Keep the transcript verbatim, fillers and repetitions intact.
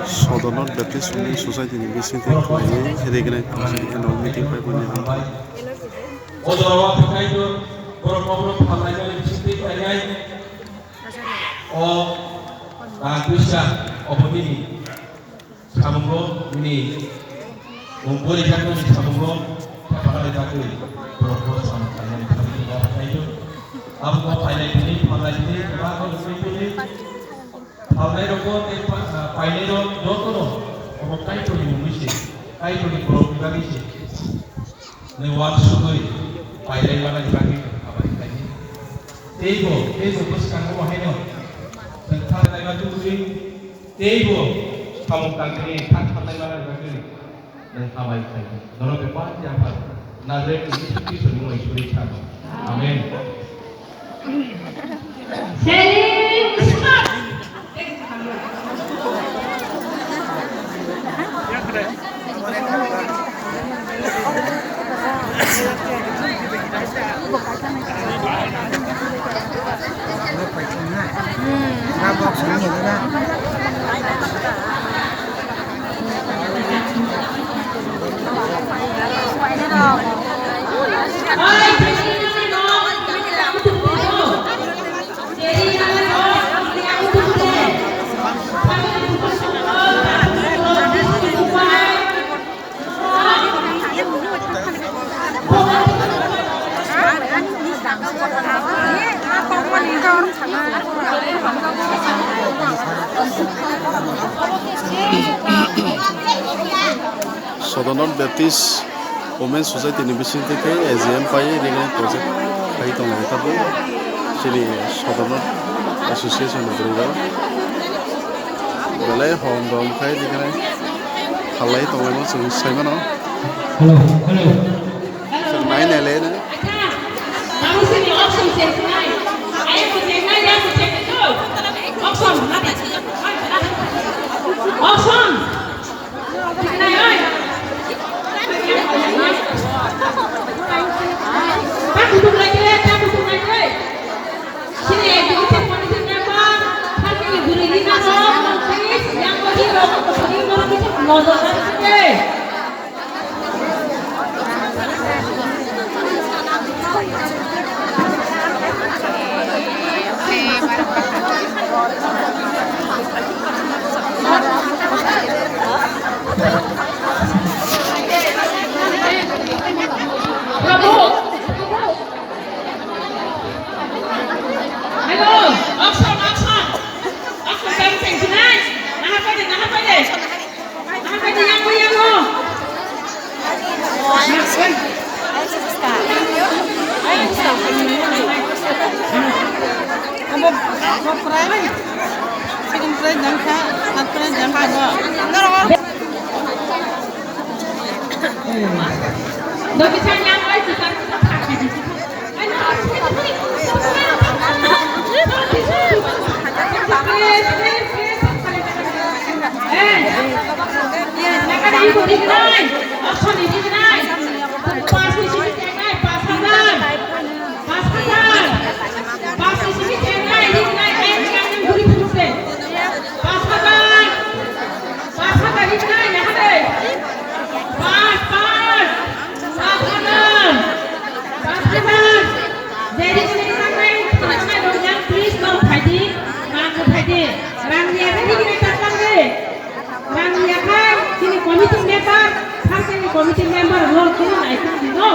Sodorno Baptist Women Society ni bisingtwi khlaiwi recognize annual meeting pai mani ang. O jorao kaitor borok borok phalnai bisingtwi khlainai. O, ah, Krista obodini. Samungo bini mung pori jaknani samungo thepana rijagwi borokno samung khlainani thani tongma phainai. Abono phainai tini, phalnai tini, kebangno nugwi tini. Phalnai rokbo tei pa-, ah, painai rok jotono obo Kaitorni mungwi se, Kaitorni borokni bagwi se. Nini uansugwi pailai manani bagwi hambai khlaidi. Teibo, teibo bwskango haino chwng thang laima tubui, teibo samung tangkhe thang thangnai manani bagwi nwng hambai khlaidi. Norok bebak yapha Nazareth ni Jisu Khristo ni mungwi suri thang. Amen. Selim Ismail. Sodorno Baptist Women Society ni bisingtwi khe A G M pai recognize project khai tongo tabuk chini Sodorno Association ni bwrwi rok belai hom rom khai recognize khalai tonglaimo chwng sai mano. Hello, hello. Chwng nai nai le na. Auction. Hello, action, action. Action, time, time, tonight. Naha pade, naha pade. Naha pade, yango, yango. Abo, abo prize, second prize jangkha, third prize jangkha bo. Pas hajar. Pas hajar riknai, yaha de. Pas, pas. Pas hajar. Pas hajar. Jeri jeri riknai, riknai rok yang, please, no, phaidi. Mang ko phaidi. Rang ni yaha riknai, tak lang de. Rang ni yaha, chini committee member, thar chini committee member, rok chini nai thang di, no.